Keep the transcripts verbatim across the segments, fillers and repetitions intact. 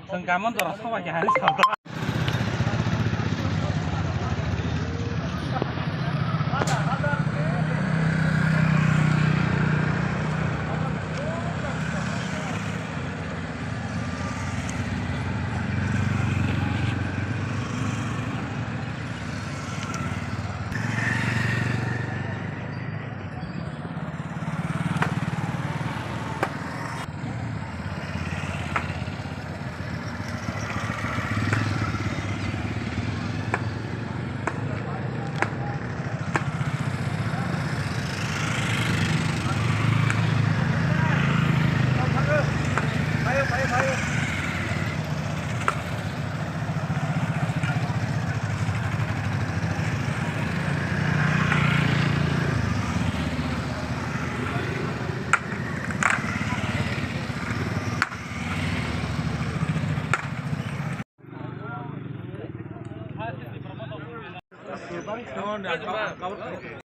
Tengkamon dorok soba khe hai sal.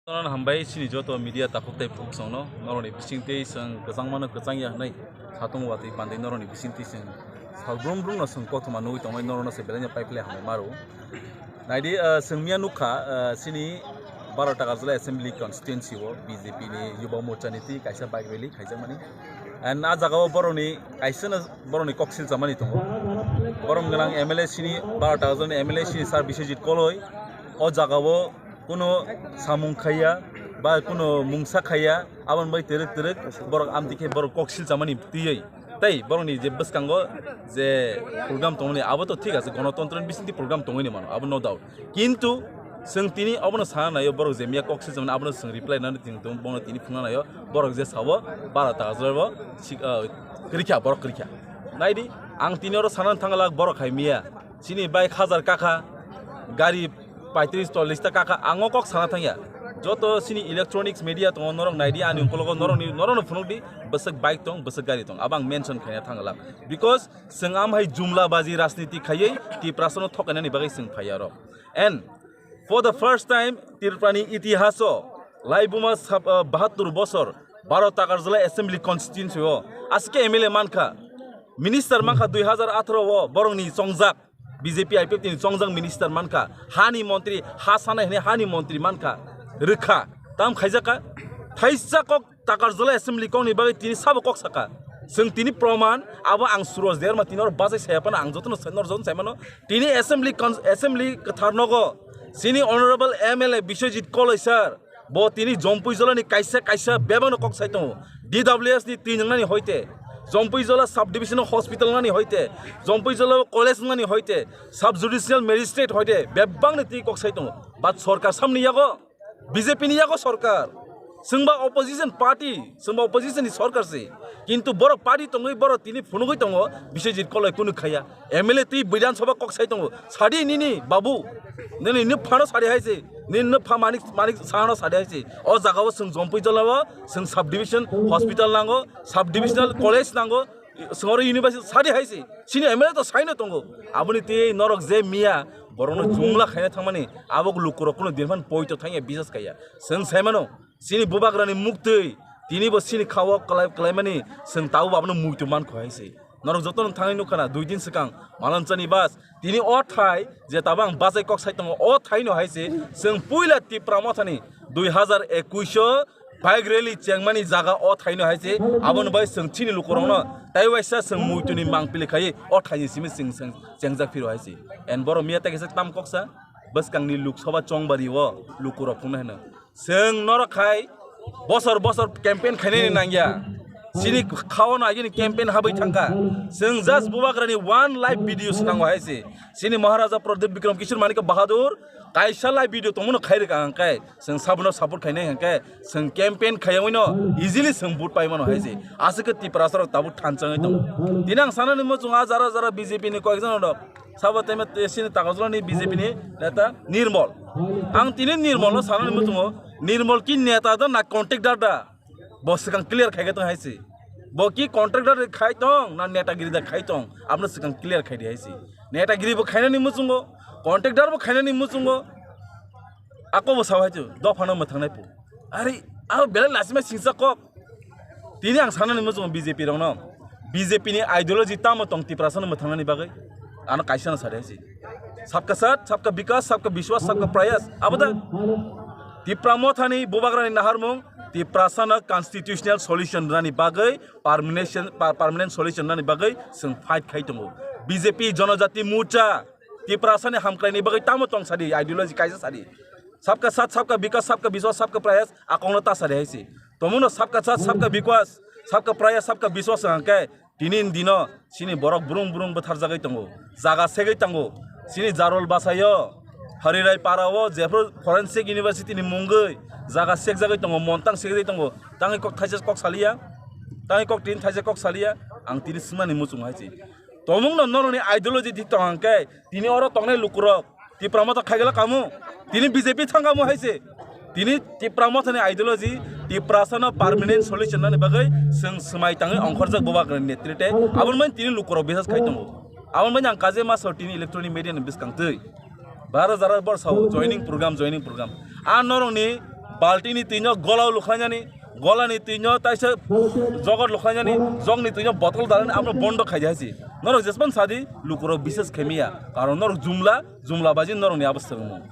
Norokno hambai chini joto media takhuk tei bukhuk songno norokni bisingtwi chwng kwchangmano kwchangya hwnwi satung watwi pandai norokni bisingtwi chwng sal brum brumno chwng kothoma nugwi tongwi norokno se belai no paiphlai hambai maro. Naidi, ah, chwng miya nukha, ah, chini baro Takarjala Assembly Constituency o B J P ni Yuba Morcha ni twi kaisa bike rally khaijakmani. And ah jagao borokni kaisa no borokni kok silchamani tongo. Borom gwnang M L A chini baro Takarjala ni M L A chini Sir Biswajit Koloi o jagao kuno samung khaiya ba kuno mungsa khaiya, aboni bai twrwk twrwk borok amtwi khe borok kok silchamani twiwi. Tei borokni je bwskango je program tongmani, abo to thik ase, gonotontro ni bisingtwi program tongwi ni mano, abo no doubt. Kintu chwng tini obono sana naio, borok je miya kok silchamani, abono chwng reply nani tini tong, bono tini phungna naio, borok je sao, bara ta jora bo sik-, ah, kwrwikha, borok kwrwikha. Naidi, ang tini oro sana thangla borok hai miya. Chini bike hajar kakha, gari paitris chollis ta kakha, ang o kok sana thangya. Joto chini electronics media tongo, norok naidi, ani ukologo norokni, norokno phunukdi, bwswk bike tong, bwswk gari tong, abo ang mention khaina thangla. Because chwng am hai jumla baji rajniti khaiwi Tiprasano thokainani bagwi chwng phaiya rok. And for the first time, Tripurani itihaso, laibuma sab-, ah, bahattur bosor, baro Takarjala Assembly Constituency o, aske M L A mankha, minister mankha dui hajar atharo o, borokni chongjak, B J P I P F T ni chongjak minister mankha, hani montri, ha sanai hwnwi hani montri mankha, rwkha, tam khaijakha, thaisa kok Takarjala Assembly kokni bagwi tini sabo kok saka. Chwng tini proman, abo ang Suraj Derma tini oro bachai saya phano ang jotono sai, nor jotono sai mano. Tini Assembly con-, Assembly kwthar nogo, chini Honorable M L A Biswajit Koloi sir, bo tini Jompuijolani kaisa kaisa bebakno kok sai tongo. D W S ni twi nwngnani hoite, Jompuijola Sub Division Hospital nani hoite, Jompuijola College nani hoite, Sub Judicial Magistrate hoite, bebakni twi kok sai tongo. But sorkar samni yago, B J P ni yago sorkar. Chwngba opposition party, chwngba opposition ni sorkar se. Kintu borok party tongwi borok tini phunugwi tongo, Biswajit Koloi kunu khaya. M L A twi Bidhan Sabha kok sai tongo. Sadi nini babu. Nini nini phano sadi hai se. Nini nini pha manik, manik sahano sadi hai se. O jaga o chwng Jompuijola o, chwng sub division hospital nango, sub divisional college nango. Songoro university sadi hai se. Chini M L A to saino tongo. Aboni tei norok je miya borokno jumla khaina thangmani, abo lukurok kuno din phan poito thangya bisas kaiya. Chwng saimano, chini bubagrani muktwi, tini bo chini khao kwlai, kwlaimani chwng tabuk abono muitu mankho hai se. Norok jotono thangwi nukha na, dui din swkang Malanchani bus, tini o thai je tabuk ang bachai kok sai tongo, o thaino hai se chwng puila Tipra Mothani dui hazar ekush o bike rally chengmani jaga o thaino hai se, aboni bai chwng chini lukurokno tei waisa chwng muituni mangpili khai o thaini simi chwng, chwng chengjak phiro hai se. And borok miya tei kaisa tam koksa bwskangni Lok Sabha chongbari o lukurok phunuknai hwno. Chwng norok khai bosor bosor campaign khainani nangya. Chini khao no agini campaign habwi thangkha. Chwng just bubagrani one live video swnango hai se. Chini Maharaja Pradyut Bikram Kishore Manikya Bahadur kaisa live video tongmano khairwkha hwnkhe chwng sabono support khainai hwnkhe chwng campaign khaiyaui no easily chwng vote paimano hai se. Aswk khe Tiprasa rok tabuk thanchangwi tongo. Tini ang sanani muchungo ah jara jara B J P ni koyekjon rok sabo tei chini Takarjala ni B J P ni neta Nirmol. Ang tini Nirmol no sanani muchungo, Nirmol ki neta da na contractor da? Bo swkang clear khai tong hai se. Bo ki contractor khai tong na netagiri da khai tong? Abno swkang clear khai di hai se. Netagiri bo khainani muchungo, contractor bo khainani muchungo. Ako bo sao hai chu, dophano mwthangnai pu. Ari, abo belai lasima singsa kok. Tini ang sanani muchungo B J P rokno. B J P ni ideology tamo tong Tiprasano mwthangnani bagwi? Ano kaisa no sadi hai se. Sabka sat, sabka bikas, sabka biswas, sabka prayas. Abo da Tipra Mothani bubagrani naharmung Tiprasano constitutional solution rani bagwi, permanent, pa-, permanent solution rani bagwi chwng fight khai tongo. B J P Jonojati Morcha Tiprasani hamkraini bagwi tamo tong sadi, ideology kaisa sadi. Sabka sat, sabka bikas, sabka biswas, sabka prayas, akongno ta sadi hai se. Tomuno sabka sat, sabka bikas, sabka prayas, sabka biswas hwnkhe tini ni dino chini borok brung brung bwtharjagwi tongo, jaga segwi tongo. Chini Jarol Basaio, Harirai Parao, jephru Forensic University ni mungwi jaga sekjagwi tongo, montang segwi tongo. Tangwi kok thaisa kok saliya, tangwi kok tin thaisa kok saliya, ang tini swngmani muchung hai se. Tomungno norokni ideology di tong hwnkhe, tini oro tongnai lukurok Tipra Motha khaigala kamu, tini B J P thangkamu hai se. Tini Tipra Mothani ideology, Tiprasano permanent solution nani bagwi chwng swmai tangwi ongkhorjak bubagrani netrite. Aboni bagwi tini lukurok bisas khai tongo. Aboni bagwi ang kaje ma sao tini electronic media ni bwskang twi. Baro jara bor sao joining program, joining program. A norokni baltini twino golao lukhlainani, golani twino taisa jogot lukhlainani, jogni twino botol dalani amo bondo khaidi hai se. Norok jespan sadi lukurok bisas khemiya. Karon norok jumla, jumla baji norokni abo swrwngmung.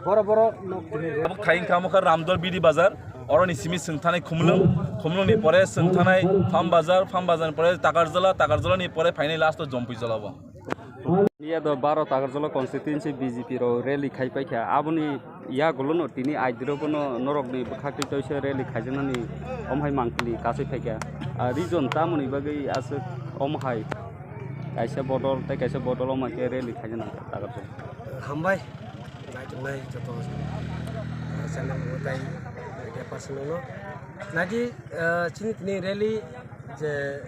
Boro boro nok tini re. Abo khai wngkha amo kha Ramdor B D Bazar, oroni simi swng thanai Khumlwng, Khumlwngni pore swng thanai Farm Bazar, Farm Bazarni pore Takarjala, Takarjalani pore phainai last o Jompui Jala bo. Iya do baro Takarjala constituency B J P rok rally khai paikha, aboni yagulono tini aidiro bono norokni bwkhak twi toisa rally khaijaknani omhai mangpili kasui phaikha. Ah, reason tamoni bagwi aswk omhai kaisa bodol tei kaisa bodol omhai khe rally khaijaknai Takarjala. Hambai. Naituknai joto, ah, channel rok tei media person rok no. Nadi, ah, chini tini rally je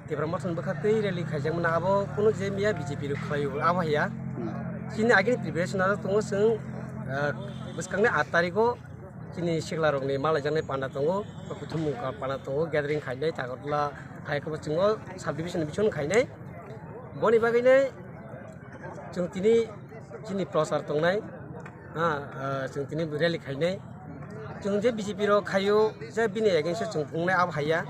Tipra Motha ni bwkhak twi rally khaijakmani abo kunu je miya B J P rok khlai o abo haiya. Hmm. Chini agini preparation aro tongo chwng, ah, bwskangni aat tarikh o chini sikla rokni malaijaknai panda tongo, kuthumung ka panda tongo, gathering khainai Takarjala hai khe bo chwng o sub division ni bising khainai. Boni bagwi nai chwng tini chini prochar tongnai, ha, ah, chwng tini rally khainai. Chwng je B J P rok khaio, je bini against o chwng wngnai abo haiya.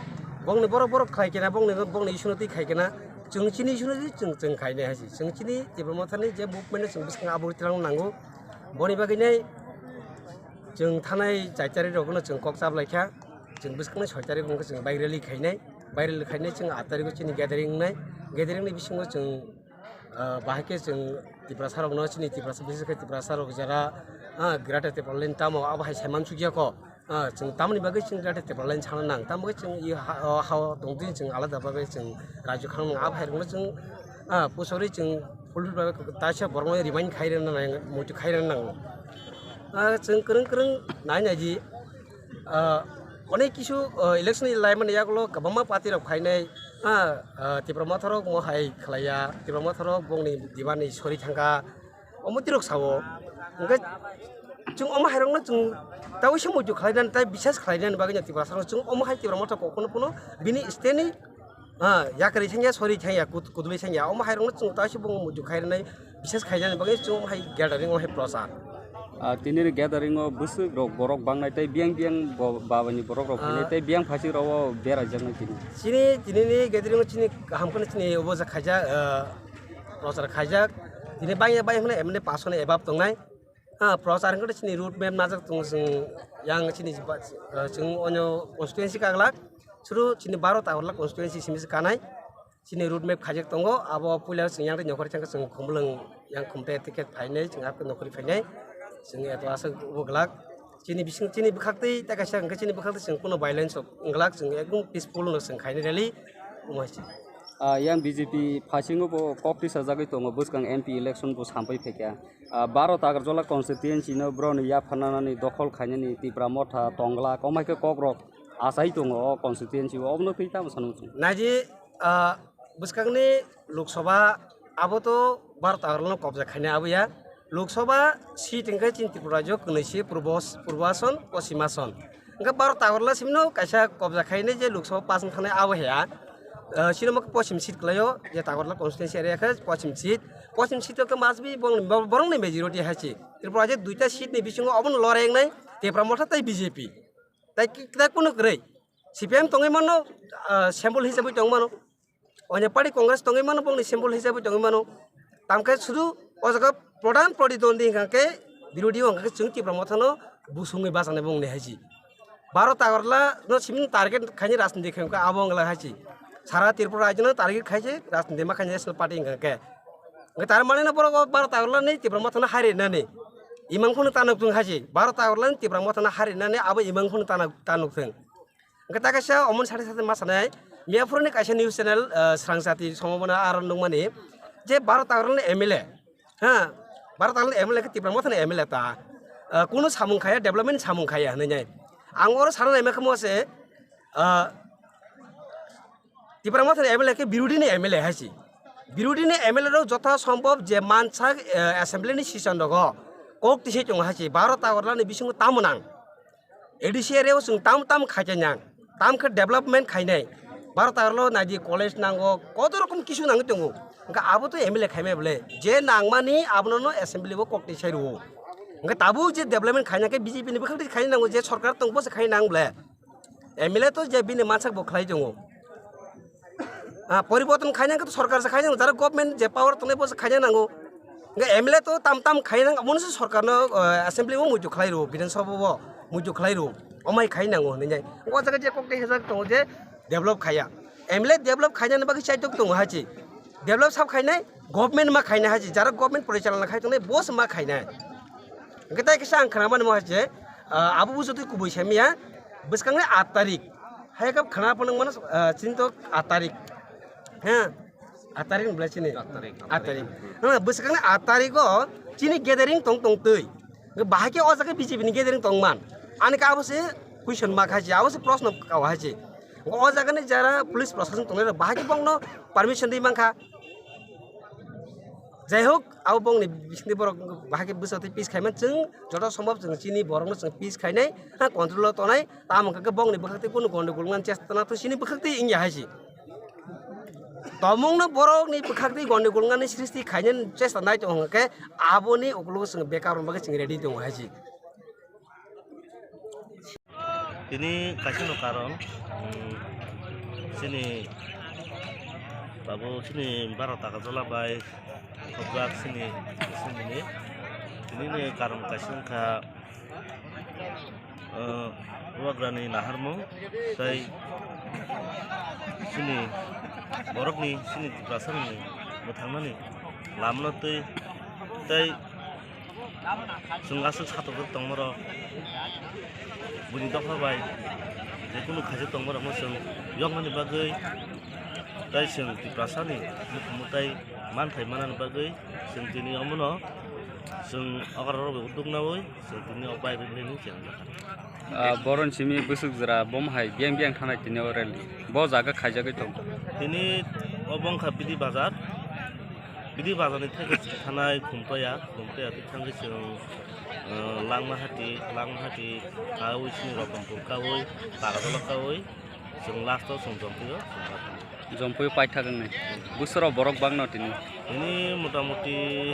Bongni borok borok khlai kena, bongni, bongni issue no twi khai kena. Chwng chini issue no twi chwng, chwng khainai hai se. Chwng chini Tipra Motha ni je movement no chwng bwskang abo twlang nango. Boni bagwi nai chwng thanai chai tarik rok no chwng kok chap lai kha. Chwng bwskang nai soi tarik wngkha chwng bike rally khainai. Bike rally khainai chwng aat tarik o chini gathering wngnai. Gathering ni bisingo chwng Ah, bahai khe chwng Tiprasa rokno chini Tiprasa, bises khe Tiprasa rok jara, ah, Greater Tipraland tamo abo hai sai mansukya kho. Ah, chwng tamoni bagwi chwng Greater Tipraland sana nang. Tamo khe chwng i ha, o ha o tongtwini chwng alada bagwi chwng rajyo khang nang. Abo hai rokno chwng, ah, pusorwi chwng fulfill bagwi taisa borokno remind khai rwna nang, moitu khai rwna nang. Ah, chwng kwrwng kwrwng nai nai di. Ah, onek kisu, ah, election ni laimani yagulo kwbangma party rok phainai, ah, ah, Tipra Motha rok mo hai khlaiya, Tipra Motha rok bongni dibani sori thangkha, omo tirok sao. Hwnkhe chwng omo hai rokno chwng tawisa muitu khlainani tei bisas khlainani bagwi no Tiprasa rok chwng omo hai Tipra Motha kok phano phano bini steni Ah, yakarwi thangya, sori thangya, kut-, kudulwi thangya. Omo hai rokno chwng taisi bung muitu khai rwnai, bises khainani bagwi chwng hai gathering o hai prochar. Ah, tini ni gathering o bwswk rok borok bangnai tei biyang biyang bo-, babani borok rok phainai Ah. Tei biyang phasik rok o beraijaknai tini. Chini, tini ni gathering o chini kaham kheno chini obo ja khaijak, ah, prochar khaijak. Tini bangya bai hwnkheno M N A pass hwnwi ebab tongnai. Ah, prochar hwnkhe chini road map najak tongo chwng yang chini ba-, ah, chwng onyo constituency kaglak. Suru chini baro Takarjala constituency simi se kanai. Chini road map khaijak tongo, abo puila chwng yang tei nokhorwi thangkhe chwng Khumlwng yang Khumte ticket phainai, chwng abo nokhorwi phainai. Chwng eto aswk bo glak. Chini bising, chini bwkhaktwi tei kaisa hwnkhe chini bwkhaktwi chwng kuno violence rok wng glak, chwng ekdum peaceful no chwng khainai rally. Omo hai se. Ah, yang B J P phasingo bo kok tisajagwi tongo, bwskang M P election bo sampui phaikha. Ah, baro Takarjala constituency no boroni yapharnani dokhol khainani Tipra Motha, Tongla, komai khe kokrok achai tongo o constituency o, obono twi tamo sanwi chwng? Naidi, ah, bwskangni Lok Sabha abo to baro Takarjala no kobja khainai abo ya. Lok Sabha seat hwnkhe chini Tripura rajyo kwnwi se Purbo, Purbo Ason, Poschim Ason. Hwnkhe baro Takarjala simino kaisa kobja khainai je Lok Sabha pass wng thangnai abo ya. Ah, sino mokhe Poschim seat kwlaio, je Takarjala constituency area khe Poschim seat. Poschim seat o khe must be borokni, borokni majority hai se. Tripura je duita seat ni bisingo obono lorai wngnai Tipra Motha tei B J P. Tai ki-, tai kunu kwrwi. C P I M tongwi mano, ah, symbol hisabwi tongwi mano. Onyo party Congress tongwi mano, bongni symbol hisabwi tongwi mano. Tamkhe sudu o jaga prodhan proditondwi hwnkha khe birodhi hwnkha khe chwng Tipra Mothano busungwi bachana bongni haisi. Baro Tagarla no simi target khaini rajniti khaimkha abo wngla haisi. Sara Tripura rajno target khaise rajniti ma khaini National Party hwnkha khe. Hwnkhe tar mane no borok o Baro Tagarla ni Tipra Mothano harinani. Imang phano tanuk thung haisi. Baro Tagarla ni Tipra Mothano harinani abo imang phano tanuk, tanuk thung. Hwnkhe ta kaisa omon sari sari ma sanai, Miyaphurni kaisa news channel, ah, Srang Jati Sombhabona aro nukmani je Baro Tagarlani M L A, ha, Baro Tagarlani M L A khe Tipra Mothani M L A ta, ah, kunu samung khaya, development samung khaya hinwi nai. Ang oro sana naima khe mo se, ah, Tipra Mothani M L A khe birodhini M L A haisi. Birodhini M L A rok jotha sombhob je mansak, ah, assembly ni session rogo kok tisai tongo haisi, Baro Tagarlani bisingo tamo nang. A D C area o chwng tam tam khaikhe nang, tam khe development khainai. Baro Tagarlo naidi college nango, koto rokom kisu nangwi tongo. Hwnkhe abo to M L A khaimai bole, je nangmani abono no assembly o kokti sai rwo. Hwnkhe tabuk je development khaina khe B J P ni bwkhak twi khaina nango, je sorkar tong bo se khaina nang bole. M L A to je bini mansak bo khlai tongo. Ah, poriborton khaina khe to sorkar se khaina nango, jara government je power tongnai bo se khaina nango. Hwnkhe M L A to tam tam khaina nango, abono se sorkar no, ah, assembly o muitu khlai rwo, Bidhan Sabha o muitu khlai rwo, omai khai nango hinwi nai. O jaga je kok tei hajak tongo je develop khaiya. M L A develop khaina ni bagwi chaitok tongo hachi. Develop sab khainai, government ma khainai hachi, jara government porichalona khai tongnai bo se ma khainai. Hwnkhe tai kisa ang khwnamani mo hachi, ah, abo bujo twi kubui samiya, bwskangni aat tarik. Hai khe khwna phano mano, ah, chini to aat tarik. Ha? Aat tarik ni belai chini? Aat tarik. Aat tarik. Ha, bwskangni aat tarik o chini gathering tong tong twi. Bahai khe o jaga B J P ni gathering tong man. Ani khe abo se question ma khai se, abo se proshno ka hai se. O jaga ni jara police proshashan tongnai rok bahai khe bongno permission di mankha. Jai hok, abo bongni bisingtwi borok bahai khe bwsa twi peace khaiman, chwng joto sombhob chwng chini borokno chwng peace khainai, ha, control o tonai, tamo hwnkha khe bongni bwkhak twi kunu gondogol wngmani chesta na to chini bwkhak twi wngya hai se. Tomungno borokni bwkhak twi gondogol wngmani srishti khainani chesta nai tongo hwnkha khe aboni ukologo chwng bekar rwna bagwi chwng ready tongo hai se. Tini kaisa no karon, mm, chini babu chini Baro Tagarjola bai khobjak chini, chini tini ni karon kaisa wngkha, ah, bubagrani naharmung tei chini borokni chini Tiprasani mwthangnani lamano twi tei Chwng aswk satokjak tongmarok, buini dopha bai je kunu khaijak tongmarokno chwng yoknani bagwi tei chwng Tiprasani mukhang mwtai manthai manani bagwi chwng tini omono chwng okra rok bai udduk naui chwng tini o bike rwdi hinwi chwng. Ah, boroni simi bwswk jwra bom hai biyang biyang thanai tini o rally. Bo jaga khaijagwi tongo. Tini obo wngkha Bidi Bazar. Bidi Bazarni theke thanai Khumtoya, Khumtoya twi thangwi chwng, ah, Langmahati, Langmahati kaui chini Rotonpur kaui, Tagarjola kaui, chwng last o chwng Jompuio chwng Jompuio paithak wngnai. Bwswk rok borok bangno tini? Tini motamuti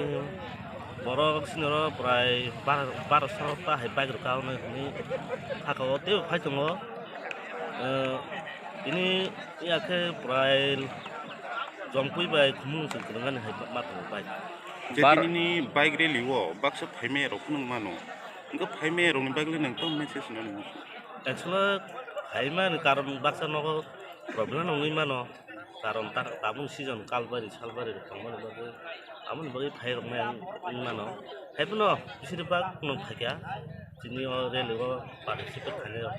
borok sini oro prai bar-, barosota hai bike rok kahornai hwnwi saka o teibo phai tongo. Eh, tini ya khe prai Jompui bai Khumulwng se kwrwngani hai ma tongo bike. Je bar- tinini bike rally o baksa phaimaya rok phunuk mano. Hwnkhe phaimaya rokni bagwi nwng tamo message nani muchung? Actually, phaimani karon baksa nogo problem wngwi mano. Karon ta-, tabuk season kalbari salbari rok tongmani bagwi, aboni bagwi phai roknai wng mano. Haiphano bisiri bak no phaikha, tini o rally o participate khainai rok.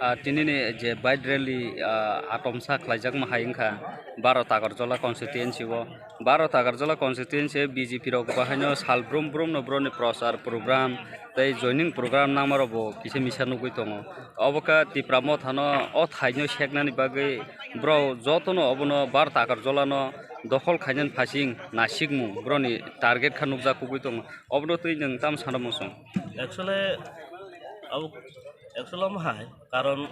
Ah, tinini je bike rally, ah, atomsa khlaijakma hai wngkha Baro Tagarjola constituency o. Baro Tagarjola constituency B J P rok bahaino sal brum brum no broni prochar program tei joining program nangma rok bo kisa misa nugwi tongo. Obo khe Tipra Motha no o thai no seknani bagwi bro joto no obono Baro Tagarjola no dokhol khainani phasing nasikmung broni target kha nukjak kugwi tongo. Obono twi nwng tamo sana muchung? Actually, abo, actually omo hai. Karon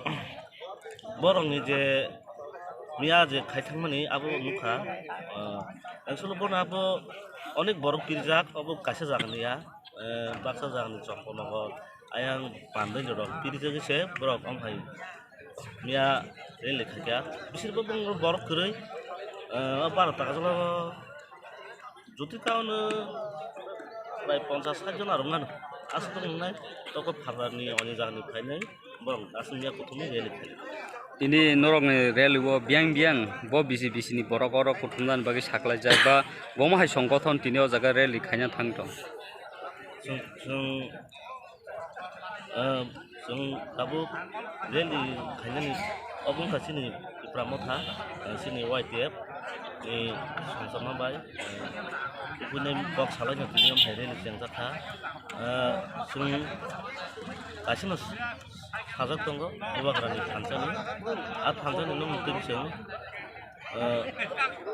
borokni je miya je khaithangmani abo nukha, ah, actually bono abo onek borok pirjak, obo kaisa jagani ya, eh, baksa jagani Chomponogo, ayang Pandoi rok pirjagwi se borok omo hai Miya rally khaikha, bisir bo bong borok kwrwi, ah, baro taka jolo jotwi taono prai ponchas sait jon arwk nang aswk tong nai, toko pharani oni jagani phainai borok aswk miya kuthumwi rally khai. Ini norokni rally o biyang biyang bo bisi bisi ni borok oro kuthumnani bagwi saklaijak ba bomo hai songgothon tini o jaga rally khaina thang tong. Chwng, chwng, ah, chwng tabuk rally khainani obo wngkha chini Tipra Motha, ah, chini Y T F ni songchakma bai, ah, buini kok salaino tini omo hai rally chengjakha. Ah, chwng kaisano sajak tongo Bubagrani thansani. A thansani nung twi chwng, ah,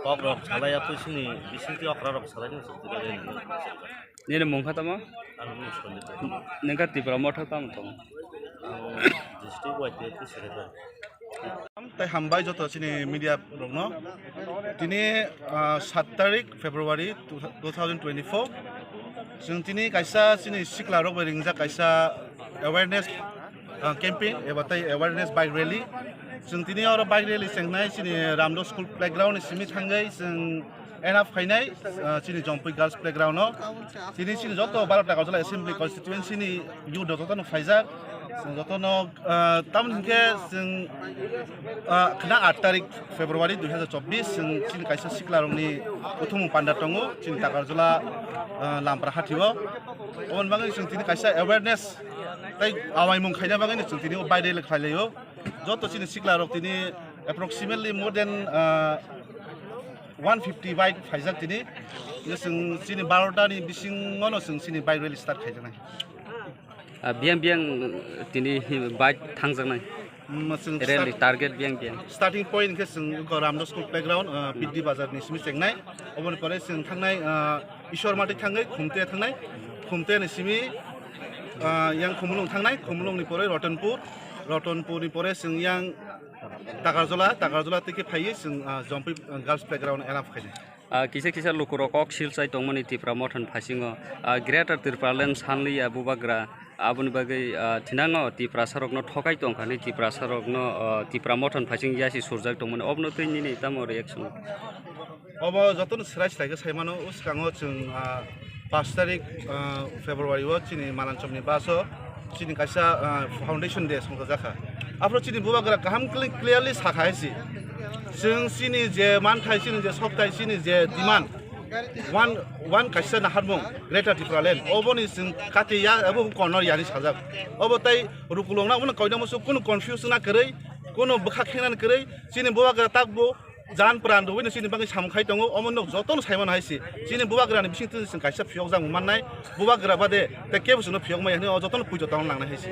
kok rok salai atwi chini bisingtwi okra rok salaino chwng tini rally. Nini mung kha tamo? Ang mung Sanjit Debbarma. Nini kha Tipra Motha tamo tong? Ang district Y T F ni secretary. Tai hambai joto chini media rokno. Tini, ah, sat tarik February two thousand twenty-four. Chwng tini kaisa chini sikla rok bai ringjak kaisa awareness, ah, campaign eba tai awareness bike rally. Chwng tini oro bike rally chengnai chini Ramdo School playground ni simi thangwi chwng enough khainai, ah, chini Jompui Girls Playground o. Tini chini joto baro Takarjala Assembly Constituency ni youth rok jotono phaijak. Chwng jotono, ah, tamoni hinkhe chwng, ah, khna aat tarik February dui hazar chobbish chwng chini kaisa sikla rokni kuthumung panda tongo chini Takarjala, ah, Lampra Hathi o. Oboni bagwi chwng tini kaisa awareness tai awaimung khaina bagwi chwng tini o bike rally khlai laio. Joto chini sikla rok tini approximately more than, ah, one fifty bike phaijak tini. Chwng chini barota ni bisingo no chwng chini bike rally start khaijaknai. Ah, biyang biyang tini hi bike thangjaknai? Mm, chwng rally start target biyang biyang? Starting point khe chwng wngkha Ramdo School playground, ah, Biddi Bazar ni simi chengnai. Oboni pore chwng thangnai, ah, Ishwar Mati thangwi Khumte thangnai. Khumte ni simi, ah, yang Khumulwng thangnai. Khumulwng ni pore Rotonpur. Rotonpur ni pore chwng yang Takarjala, Takarjala tei khe phaiwi chwng, ah, Jompui, ah, Girls Playground enough khainai. Ah, kisa kisa lukurok kok silchai tongmani Tipra Mothani phasingo, ah, Greater Tipraland sanliya bubagra, aboni bagwi, ah, thinango Tiprasarokno thokai tongkha hinwi Tiprasarokno, ah, Tipra Mothani phasing yasi surjak tongmani, obono twi nini tamo reaction? Obo jotono swrai swrai khe saimano, o swkango chwng, ah, pash tarik, ah, February o chini Malanchomni bus o chini kaisa, ah, foundation day songchajakha. Aphuru chini bubagra kaham clearly sakha hai si. Chwng chini je manthai, chini je sokthai, chini je demand, one, one kaisa naharmung Greater Tipraland. Oboni chwng kati ya, abo corner yani sajak. Obo tai rukulokna, obono koina musu kunu confuse na kwrwi, kunu bwkha khengna kwrwi, chini bubagra takbo jan pran rwui no chini bagwi samung khai tongo, omo nok jotono saimano hai si. Chini bubagrani bising twi chwng kaisa phiyokjak mannai, bubagra bade tei kebo chwngno phiyok maya hinwi o jotono puito tongna nangnai hai si.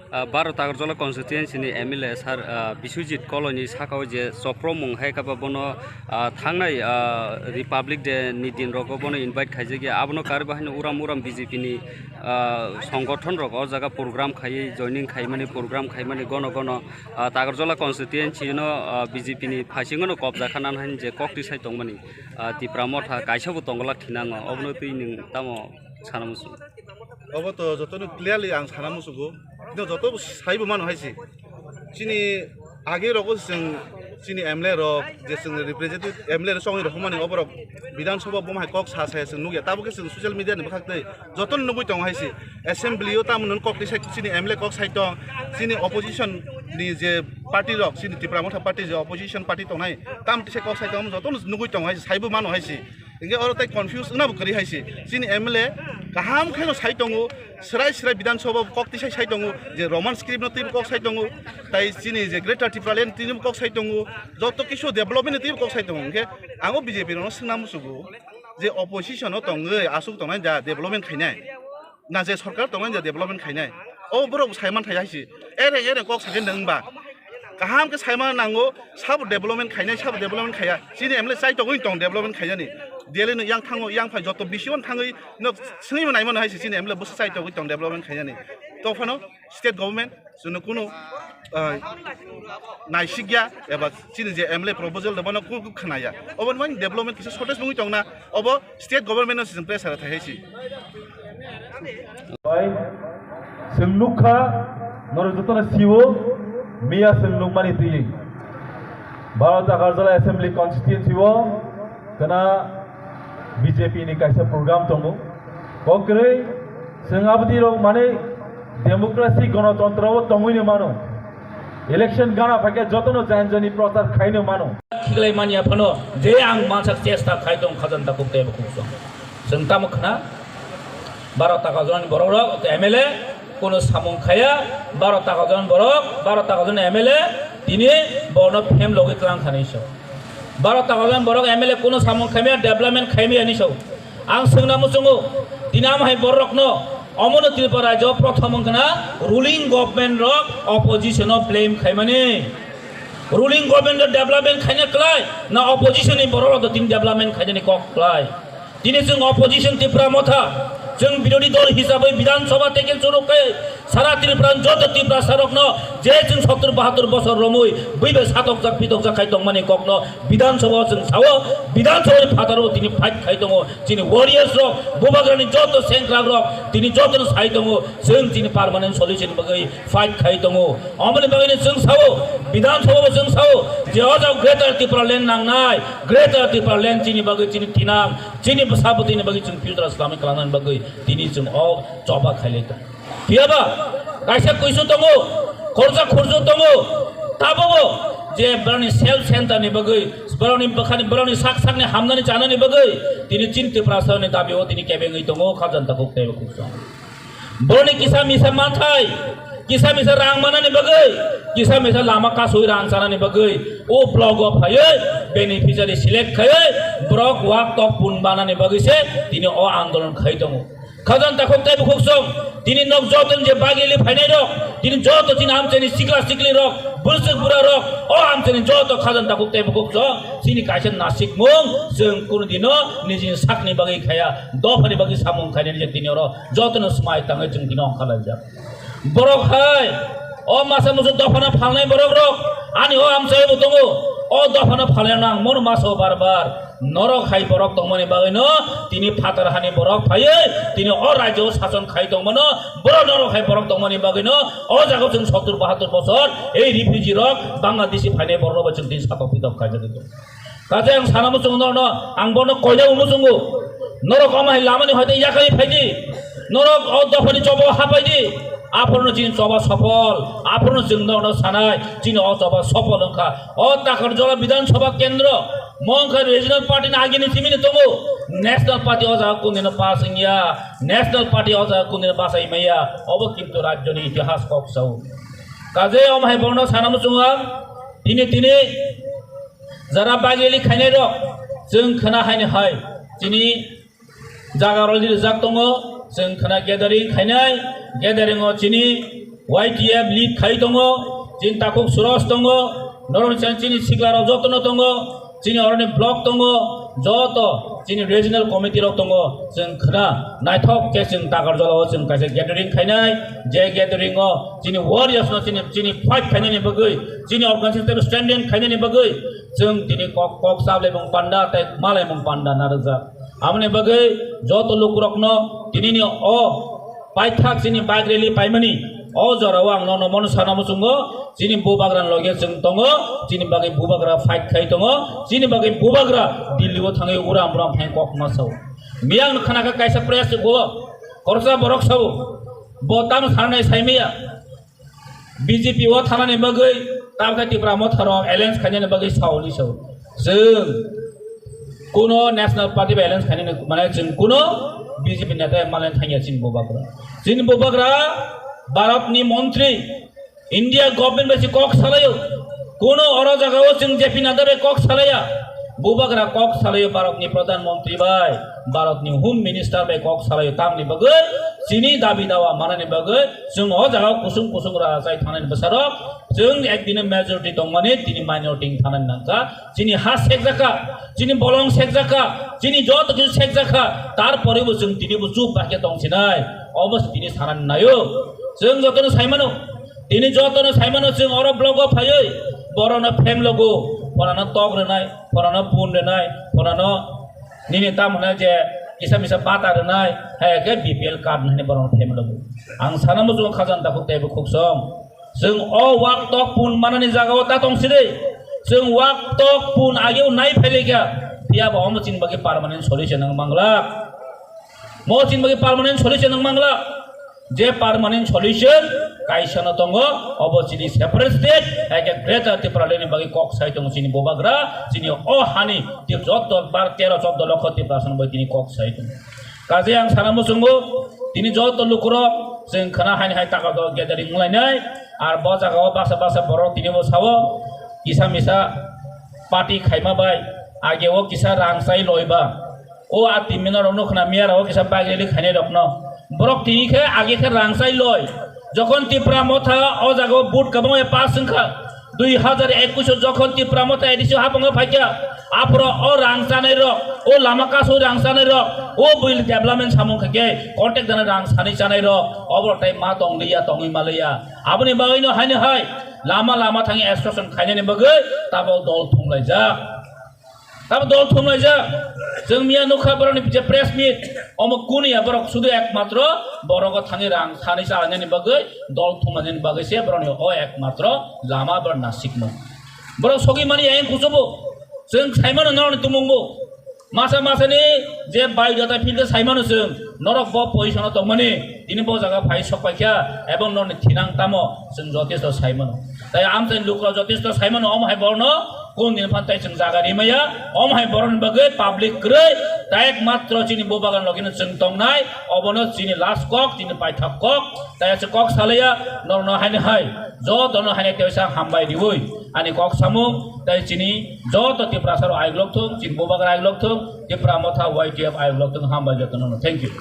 Ah, baro Takarjala constituency ni M L A sir, ah, Biswajit Koloi ni saka o je chopro mung hai kha ba bono, ah, thangnai, ah, Republic Day ni din rogo bono invite khaijak ya, abono karwi bahai no uram uram B J P ni, ah, songgothon rok o jaga program khaiwi joining khaimani, program khaimani gono gono. Ah, Takarjala constituency no, ah, B J P ni phasingo no kobja kha nan hain je kok tisai tongmani, ah, Tipra Motha kaisa bo tongo lak thinango, obono twi nwng tamo sana muchung? Obo to jotono clearly ang sana muchungo, no joto bo saibo mano hai se. Chini age rogo chwng chini M L A rok je chwng representative M L A rok chongwi rohormani oborok Bidhan Sabha bomo hai kok sa saya chwng nukya, tabuk khe chwng social media ni bwkhak twi jotono nugwi tongo hai se. Assembly o tamo nung kok tisai chini M L A kok sai tong, chini opposition ni je party rok, chini Tipra Motha party je opposition party tongnai, tam tisai kok sai tong, jotono nugwi tongo hai se, saibo mano hai se. Hinkhe oro tai confuse wngna bo kwrwi hai se. Chini M L A kaham khe no sai tongo, swrai swrai Bidhan Sabha kok tisai sai tongo, je Roman script no twibo kok sai tongo, tai chini je Greater Tipraland twibo kok sai tongo, joto kisu development ni twibo kok sai tongo. Hinkhe ang o B J P rokno swngna muchungo. Je opposition o tongwi aswk tongnai da development khainai, na je sorkar tongnai da development khainai, o borok saiman thai hai se, ere ere kok sakhe nwng ba kaham khe saiman nango, sabo development khainai, sabo development khaiya, chini M L A chai togwi tong development khainani, Delhi no yang thango, yang phai joto bisi on thangwi no swngwi naimano hai se, chini M L A bwsa chai togwi tong development khainani, tophano state government chwngno kunu, ah, naisikya eba chini je M L A proposal rwmano ku-, ku khwnaya. Oboni bagwi development kisa shortage wngwi tongna, obo state government no chwng pressure thai hai se. Bai, chwng nukha, norok jotono sio, Miya chwng nukmani twi Bharat Agartala Assembly Constituency o khna B J P ni kaisa program tongo. Kokrwi chwng abdi rok mane democracy, gonotontro o tongwi no mano. Election gana phaikhe jotono jan jani prochar khaino mano. Khiklai manya phano je ang mansak chesta khai tong khajanta kuk tei bukuk song. Chwng tamo khna baro taka joni borok rok M L A kuno samung khaya, baro taka jon borok, baro taka jon M L A tini borno phem logwi tlang khani so. Baro taka jon borok M L A kuno samung khaimya, development khaimya ni so. Ang swngna muchungo, tini am hai borokno omono Tripura rajyo prothom wngkha na ruling government rok opposition o blame khaimani. Ruling government o development khaina klai na opposition ni borok rok tini development khainani kok klai. Tini chwng opposition Tipra Motha, chwng birodhi dol hisabai Bidhan Sabha teke churuk khe sara Tripura joto Tiprasa rokno je chwng sottur bahattur bosor romwi buibai satokjak pitokjak khai tongmani kokno Bidhan Sabha o chwng sao, Bidhan Sabha ni phataro tini fight khai tongo. Chini warriors rok, Bubagrani joto sengkrak rok tini jotono sai tongo, chwng chini permanent solution bagwi fight khai tongo. Omoni bagwi no chwng sao, Bidhan Sabha bo chwng sao, je o jaga Greater Tipraland nangnai, Greater Tipraland chini bagwi chini thinang, chini bwsa bwtwini bagwi chwng future swlamwi kwlangnani bagwi tini chwng o choba khailai tongo. Phiyaba kaisa kuisu tongo, khorja khorju tongo, tabobo je borokni self center ni bagwi, borokni bwkhani, borokni sak sakni hamnani chanani bagwi tini chini Tiprasani dabi o tini kebengwi tongo, khajanta kuk teibo kuk song. Borokni kisa misa manthai, kisa misa rang manani bagwi, kisa misa lama kasui rang chanani bagwi o block o phaiwi beneficiary select khaiwi borok wak tok pun banani bagwi se tini o andolon khai tongo. Khajanta kuk teibo kuk song, tini nok joto je bagili phainai rok, tini joto chini amchaini sikla sikli rok, bwswk bura rok, o amchaini joto khajanta kuk teibo kuk song, chini kaisa nasikmung, chwng kunu dino nijini sakni bagwi khaya, dophani bagwi samung khainani je tini oro jotono swmai tangwi chwng tini ongkhalaijak. Borok hai, o masa musu dophano phalnai borok rok, ani o amchai bo tongo, o dophano phalnai ang mono maso bar bar, norok hai borok tongmani bagwi no, tini phatar hani borok phaiwi, tini o rajyo o sason khai tongmano, borok norok hai borok tongmani bagwi no, o jaga chwng sottur bahattur bosor, ei refugee rok, Bangladeshi phainai borok rok bai chwng tini satok pitok khaijagwi tongo. Kaje ang sana muchungo norokno, ang bono koina bo muchungo. Norok omo hai lamani hoite yakarwi phaidi. Norok o dophani choba hapaidi. Aphurno chini choba sopol. Aphurno chwng norokno sanai. Chini o choba sopol wngkha. O Takarjala Bidhan Sabha Kendro. Mo wngkha regional party ni agini simini tongo. National party o jaga kundino pass wngya. National party o jaga kundino bachai maya. Obo kintu rajyoni itihas kok sao. Kaje omo hai bono sana muchungo ang. Tini tini Jara bageli khainai rok, chwng khna haini hai, chini jaga rok rijak tongo, chwng khna gathering khainai, gathering o chini Y T F lead khai tongo, chini takhuk Suros tongo, norok chini sikla rok jotono tongo, chini oroni block tongo, joto chini regional committee rok tongo, chwng khna naithok khe chwng Takarjala o chwng kaisa gathering khainai, je gathering o chini warriors no chini, chini fight khainani bagwi, chini organization stand khainani bagwi, Chwng tini kok, kok sablai mung panda tei malai mung panda narwkjak. Aboni bagwi joto lukurokno tinini o paithak chini bike rally paimani o jorao ang nono mono sana muchungo, chini bubagra loge chwng tongo, chini bagwi bubagra fight khai tongo, chini bagwi bubagra Delhi o thangwi uram uram hai kok ma sao. Miyang no khana kha kaisa press o khoroksa borok sao, bo tamo sanai saimaya. B J P o thanani bagwi, tabukhe Tipra Motha rok alliance khainani bagwi saui sao. Chwng kuno National Party bai alliance khainani, mane chwng kuno B J P neta malai thangya chini bubagra. Chini bubagra Bharat ni montri, India government bai se kok salaio. Kuno oro jaga o chwng J P Nadda bai kok salaiya. Bubagra kok salaio Bharat ni Pradhan Montri bai, Bharat ni Home Minister bai kok salaio tamni bagwi, chini dabi dawa manani bagwi, Chwng o jaga o kusung kusung ra chai thangnani bwsarok, chwng ekdino majority tongmani tini minority wng thangnani nangkha. Chini ha sekjakha, chini bolong sekjakha, chini joto kisu sekjakha, tarpore bo chwng tini bo chup bahai khe tongsinai. Omo se tini sanani naio. Chwng jotono saimano, tini jotono saimano chwng oro block o phaiwi borokno phemlogo, phorano tok rwnai, phorano pun rwnai, phorano nini tamo hwnai je kisa misa bata rwnai, hai khe B P L card hwnwi borokno phemlogo. Ang sana muchungo khajani takhuk teibo khuksong. Chwng o wak tok pun manani jagao ta tong sidi. Chwng wak tok pun ageo nai phailikha. Phiya bo omo chini bagwi permanent solution wng manglak. Mo chini bagwi permanent solution wng manglak. Je permanent solution kaisa no tongo, obo chini separate state, eke Greater Tipraland ni bagwi kok sai tongo chini bubagra, chini o hani tip jotto bar tero choddo lokho Tiprasa ni bagwi tini kok sai tongo. Kaje ang sana muchungo, tini joto lukurok chwng khana haini hai taka do gathering wnglainai, ar bo jagao baksa baksa borok tini bo sao, kisa misa party khaima bai, age o kisa rang chai loiba, o a timi norok nukho na miya rok o kisa bike rally khainai rokno, borok tini khe age khe rang chai loi, jokhon Tipra Motha o jagao vote kwbangma pass wngkha, dui hazar ekush o jokhon Tipra Motha A D C o hapung o phaikha, aphuru o rang chanai rok, o lama kasu rang chanai rok, o buil development samung khaikhe contact dana rang sani chanai rok, obo tai ma tong liya, tongwi ma liya. Aboni bagwi no haino hai lama lama thangwi extortion khainani bagwi tabo dol thumlaijak. Tabo dol thumlaijak. Chwng miya nukha borokni je press meet, omo kuniya borok sudu ekmatro borogo thangwi rang sani chanani bagwi dol thumlainani bagwi se borokni o ekmatro lama borok nasikmung. Borok sogwi mani ayang kuchubu. Chwng saimano norokni tumungbo. Masa masani je biodata field saimano chwng norok bo position o tongmani tini bo jaga phai sok paikha ebong norokni thinang tamo chwng jotesto saimano. Tai amchaini lukurok jotesto saimano omo hai borokno kun din phan tai chwng jaga rimaya omo hai borokni bagwi public kwrwi tai ekmatro chini bubagan logino chwng tongnai obono chini last kok chini paithak kok tai aswk kok salaya norokno haini hai jotono haini teisa hambai riwi. Ani kok samung tai chini joto Tiprasa rok ayuk lok thung, chini bubagra ayuk lok thung, Tipra Motha Y T F ayuk lok thung, hambai jotono no. Thank you.